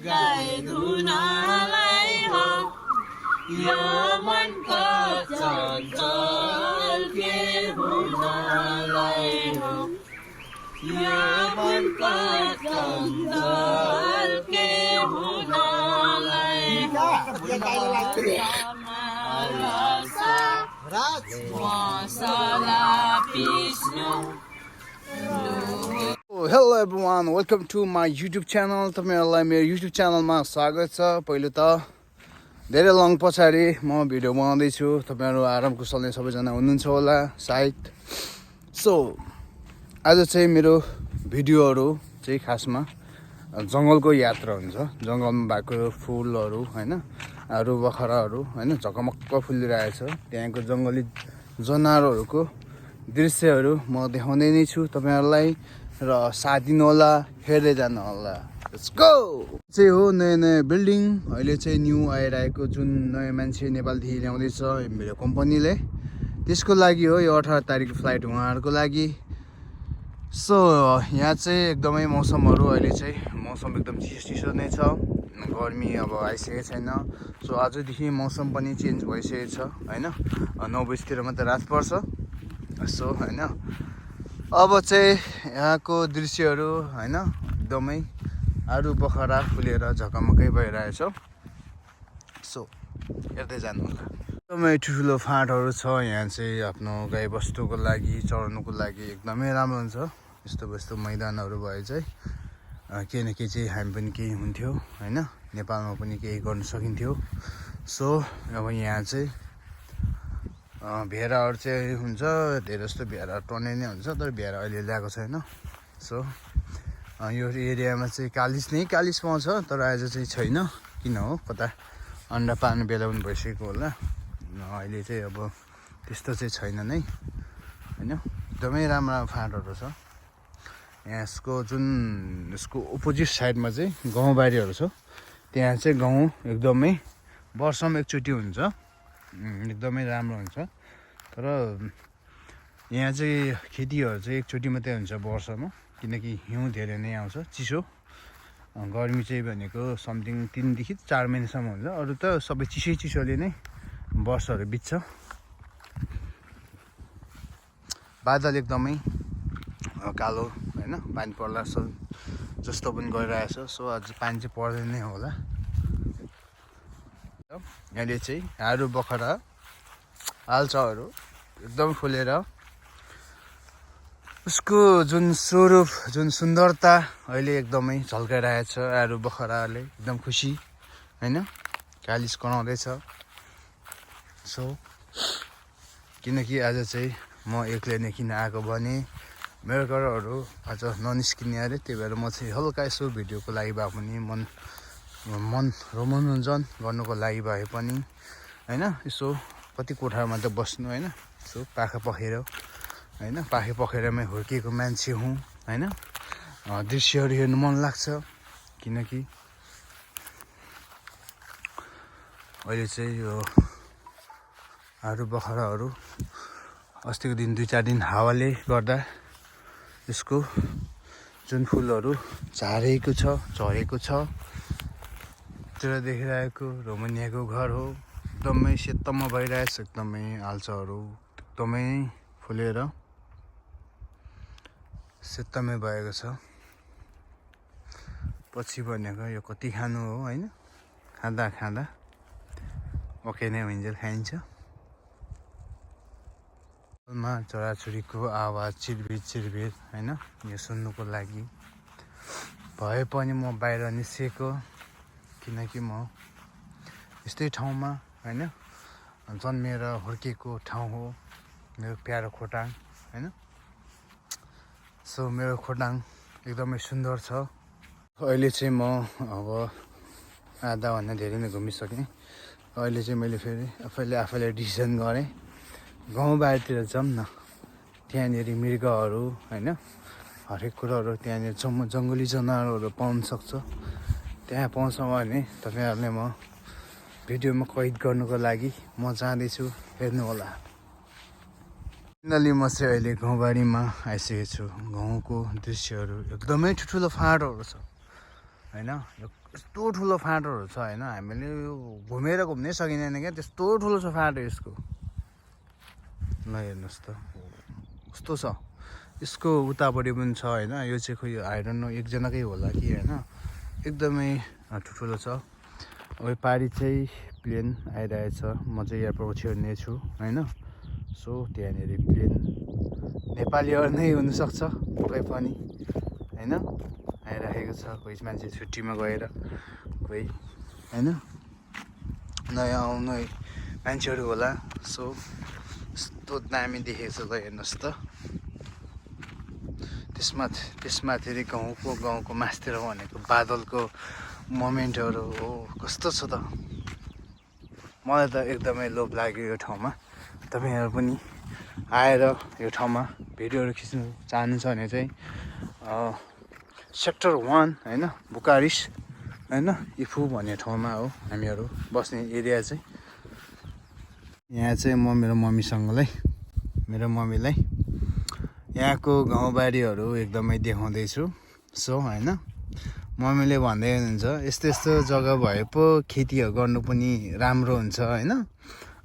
गाई धुनलाई हो यो मनको चञ्चल के हुनलाई हो यो मनको चञ्चल के हुनलाई हो मसला पिस्नु Hello everyone, welcome to my YouTube channel. तपाईहरुलाई मेरो YouTube च्यानलमा स्वागत छ। पहिलो त धेरै लङ पछाडी म भिडियो बनाउँदै छु। तपाईहरु आराम कुशलले सबैजना हुनुहुन्छ होला सायद। सो आज चाहिँ मेरो भिडियोहरु चाहिँ खासमा जंगलको यात्रा हुन्छ। जंगलमा भएको फूलहरु हैन, रुख बखराहरु हैन झकमक्क फुलिरहेछ। त्यहाँको जंगली जनावरहरुको दृश्यहरु म देखाउँदै नै छु तपाईहरुलाई र साथ दिनु होला, हेर्दै जानु होला। Let's go. चाहिँ हो नयाँ नयाँ बिल्डिङ अहिले चाहिँ न्यू आइरहेको जुन नयाँ मान्छे नेपालदेखि ल्याउँदै छ मेरो कम्पनीले, त्यसको लागि हो यो 18 तारिकको फ्लाइट उहाँहरुको लागि। सो यहाँ चाहिँ एकदमै मौसमहरु अहिले चाहिँ मौसम एकदम चिसो नै छ। गर्मी अब आइसकेको छैन। सो आजदेखि मौसम पनि चेन्ज भइसकेको छ हैन। 9 बजेतिर मात्र रात पर्छ। सो हैन अब चाहिँ यहाँको दृश्यहरु हैन एकदमै आरु बखरा फुलेर झकमकै भइरहेछ। सो हेर्दै जानु होला। एकदमै ठुलो फाँटहरु छ यहाँ चाहिँ आफ्नो गाई बस्तुको लागि चराउनुको लागि एकदमै राम्रो हुन्छ। यस्तो मैदानहरु भए चाहिँ केही न केही चाहिँ हामी पनि केही हुन्थ्यो हैन, नेपालमा पनि केही गर्न सकिन्थ्यो। सो अब यहाँ चाहिँ भेडाहरु चाहिँ हुन्छ, धेरै जस्तो भेडा टर्ने नै हुन्छ, तर भेडा अहिले ल्याएको छैन। सो यो एरियामा चाहिँ कालिस पाउँछ, तर आज चाहिँ छैन। किन हो कता अन्डा पार्ने बेला पनि भइसकेको होला। अहिले चाहिँ अब त्यस्तो चाहिँ छैन नै हैन। एकदमै राम्रो फाँटहरु छ। यसको अपोजिट साइडमा चाहिँ गाउँबारीहरु छ। त्यहाँ चाहिँ गाउँ एकदमै वर्षमा एकचोटि हुन्छ, एकदमै राम्रो हुन्छ। तर यहाँ चाहिँ खेतीहरु चाहिँ एकचोटि मात्रै हुन्छ वर्षमा, किनकि हिउँ धेरै नै आउँछ, चिसो। गर्मी चाहिँ भनेको समथिङ 3 देखि 4 महिनासम्म हुन्छ। अरु त सबै चिसोले नै वर्षहरु बित्छ। बादल एकदमै कालो हैन, पानी पर्ला जस्तो पनि गरिरहेछ। सो आज पानी चाहिँ पर्दैन नै होला। अहिले चाहिँ हारु बखरा आल्चाहरु एकदम फुलेर उसको जुन स्वरूप जुन सुन्दरता अहिले एकदमै झल्काइरहेछ। हारु बखराले एकदम खुसी हैन, कालिस कराउँदैछ। सो किनकि आज चाहिँ म एक्लै नै किन आएको भने मेरो घरहरु आज ननिस्किने अरे, त्यही भएर म चाहिँ हल्का यसो भिडियोको लागि भए पनि मन मनोरञ्जन गर्नुको लागि भए पनि हैन, यसो कति कोठामा त बस्नु हैन, यसो पाखा पखेर हैन, पाखे पखेरमै हुर्किएको मान्छे हुँ हैन। दृश्यहरु हेर्नु मन लाग्छ, किनकि अहिले चाहिँ यो हारु बखराहरु अस्तिको दिन 2-4 दिन हावाले गर्दा यसको जुन फुलहरु झरेको छ। त्यो देखिरहेको रोमनियाको घर हो, एकदमै सेतोमा भइरहेछ। एकदमै आल्चाहरु एकदमै फुलेर सेतोमै भएको छ। पछि भनेको यो कति खानु हो हैन, खाँदा ओके नै हुन्जेल खाइन्छ। मा चराचुरीको आवाज चिरबिर हैन, यो सुन्नुको लागि भए पनि म बाहिर निस्केको, किनकि म यस्तै ठाउँमा हैन जन्मेर हुर्केको ठाउँ हो मेरो प्यारो खोटाङ हैन। सो मेरो खोटाङ एकदमै सुन्दर छ। अहिले चाहिँ म अब आधा भन्दा धेरै नै घुमिसकेँ। अहिले चाहिँ मैले फेरि आफैले डिसिजन गरेँ गाउँबारीतिर जाऊँ न, त्यहाँनेरि मृगहरु हैन हरेक कुराहरु त्यहाँनेर जंगली जनावरहरु पाउन सक्छ। त्यहाँ पाउँछ भने तपाईहरुले म भिडियोमा कैद गर्नुको लागि म जाँदैछु, हेर्नु होला। फाइनली म चाहिँ अहिले गाउँबारीमा आइसकेको छु। गाउँको दृश्यहरु एकदमै ठुलो फाँटहरु छ हैन, यो यस्तो ठुलो फाँटोहरू छ होइन, हामीले यो घुमेर घुम्नै सकिँदैन क्या, त्यस्तो ठुलो छ फाँटो यसको। ल हेर्नुहोस् त कस्तो छ। यसको उतापट्टि पनि छ होइन, यो चाहिँ खोइ आई डोन्ट नो एकजनाकै होला कि होइन, एकदमै ठुल्ठुलो छ। अब पारि चाहिँ प्लेन आइरहेछ, म चाहिँ एयरपोर्टको छेउमै छु होइन। सो त्यहाँनिर प्लेन नेपालीहरू नै हुनसक्छ कोही पनि होइन, आइराखेको छ। कोही मान्छे छुट्टीमा गएर, कोही होइन नयाँ आउनु मान्छेहरू होला। सो यस्तो दामी देखेको छ, ल हेर्नुहोस् त। त्यसमाथि गाउँको मासतिर भनेको बादलको मोमेन्टहरू हो, कस्तो छ त। मलाई त एकदमै लोभ लाग्यो यो ठाउँमा। तपाईँहरू पनि आएर यो ठाउँमा भिडियोहरू खिच्नु चाहनुहुन्छ भने चाहिँ सेक्टर 1 होइन, बुकारिस्ट होइन, इफू भन्ने ठाउँमा हो हामीहरू बस्ने एरिया चाहिँ। यहाँ चाहिँ म मेरो मम्मीलाई यहाँको गाउँबारीहरू एकदमै देखाउँदैछु। सो होइन, मम्मीले भन्दै हुनुहुन्छ यस्तो जग्गा भए पो खेतीहरू गर्नु पनि राम्रो हुन्छ होइन,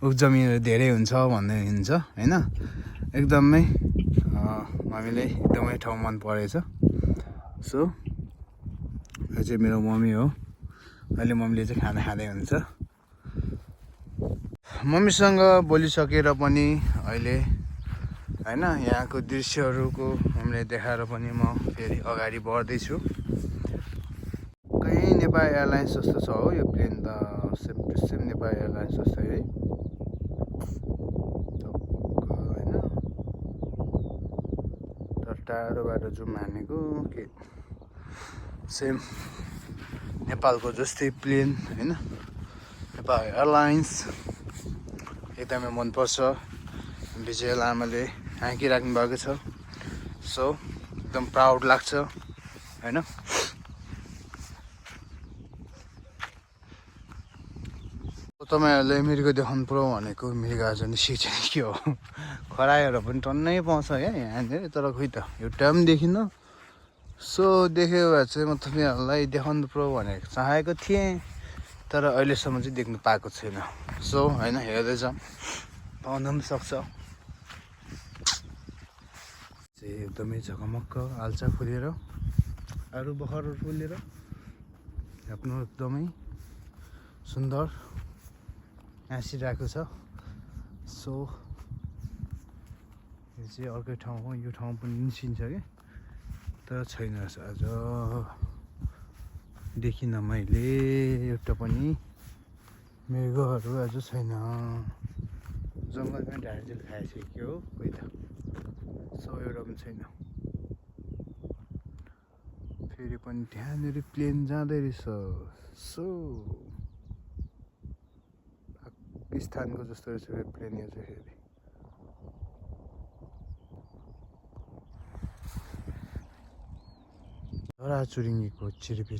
उब्जमीहरू धेरै हुन्छ भन्दै हुनुहुन्छ होइन। एकदमै मम्मीले एकदमै ठाउँ मन परेछ। सो यो चाहिँ मेरो मम्मी हो, अहिले मम्मीले चाहिँ खाना खाँदै हुन्छ। मम्मीसँग बोलिसकेर पनि अहिले होइन, यहाँको दृश्यहरूको हामीले देखाएर पनि म फेरि अगाडि बढ्दैछु। कहीँ नेपाल एयरलाइन्स जस्तो छ हो यो प्लेन त, सेम नेपाल एयरलाइन्स जस्तो है होइन। तर टाढोबाट जुम हानेको के सेम नेपालको जस्तै प्लेन होइन, नेपाल एयरलाइन्स एकदमै मनपर्छ। विजय लामाले हाँकिराख्नु भएको छ। सो एकदम प्राउड लाग्छ होइन। तपाईँहरूले मिर्ग देखाउनु पर्यो भनेको मिर्ग आज नि सिक्छ नि के हो, खरायोहरू पनि टन्नै पाउँछ क्या यहाँनिर, तर खोइ त एउटा पनि देखिनँ। सो देख्यो भए चाहिँ म तपाईँहरूलाई देखाउनु पर्यो भनेको चाहेको थिएँ, तर अहिलेसम्म चाहिँ देख्नु पाएको छैन। सो होइन, हेर्दै जाऊँ, पाउनु पनि सक्छ। एकदमै झकमक्क आल्चा फुलेर, अरू बखरहरू फुलेर आफ्नो एकदमै सुन्दर हाँसिरहेको छ। सो यो चाहिँ अर्कै ठाउँ हो, यो ठाउँ पनि निस्किन्छ कि, तर छैन आज देखिनँ मैले एउटा पनि मृगहरू आज छैन। जङ्गलमा ढाडझेल खाएछ के हो कोही त। सो एउटा पनि छैन। फेरि पनि त्यहाँनिर प्लेन जाँदै रहेछ। सो पाकिस्तानको जस्तो रहेछ प्लेन यो चाहिँ। फेरि चराचुरुङ्गीको चिरिपी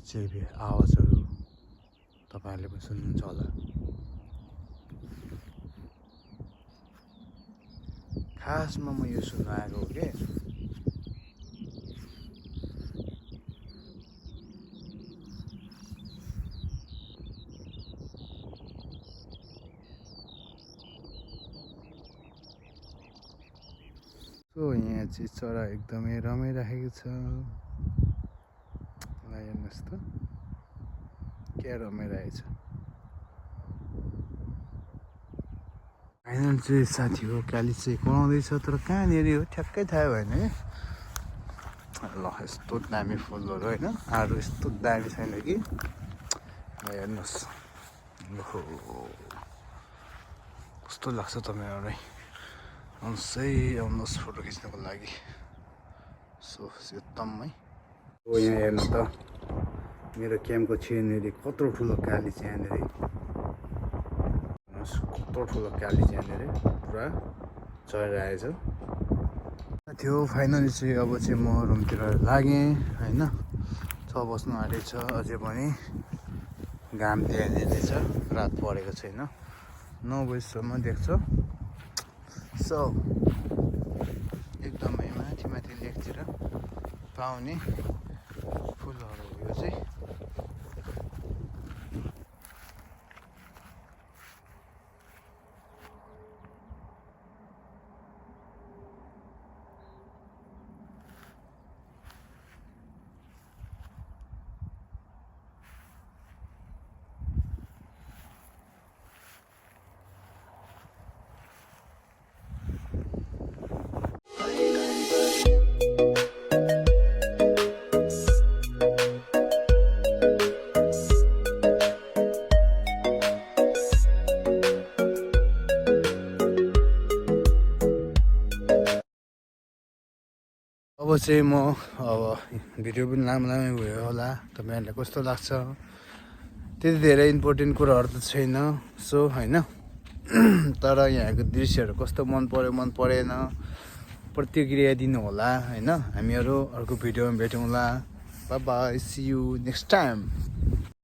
आवाजहरू तपाईँहरूले पनि सुन्नुहुन्छ होला। खासमा म यो सुन्न आएको हो कि यहाँ चाहिँ चरा एकदमै रमाइराखेको छ। हेर्नुहोस् त क्या रमाइरहेछ। फाइनल चाहिँ साथी हो क्याली चाहिँ कराउँदैछ, तर कहाँनिर हो ठ्याक्कै थाहा भएन है। ल यस्तो दामी फुलहरू होइन, अरू यस्तो दामी छैन कि। हेर्नुहोस् कस्तो लाग्छ तपाईँहरूलाई। आउनुहोस् फोटो खिच्नको लागि। सो एकदमै हो। यहाँ हेर्नु त मेरो क्याम्पको छेउनेरि कत्रो ठुलो काली छ यहाँनिर, कत्रो ठुलो काली छ यहाँनिर, पुरा चढिरहेछ थियो। फाइनली चाहिँ अब चाहिँ म रुमतिर लागेँ होइन। 6 बज्नु आँटेको छ, अझै पनि घाम देखिँदैछ, रात परेको छैन, 9 बजीसम्म देख्छ। सो एकदमै माथि लेकतिर पाउने फुलहरू यो चाहिँ अब चाहिँ म भिडियो पनि लामो लामै भयो होला तपाईँहरूलाई कस्तो लाग्छ त्यति धेरै इम्पोर्टेन्ट कुराहरू त छैन सो होइन तर यहाँको दृश्यहरू कस्तो मन पर्यो मन परेन प्रतिक्रिया दिनु होला होइन हामीहरू अर्को भिडियोमा भेटौँला bye bye see you next time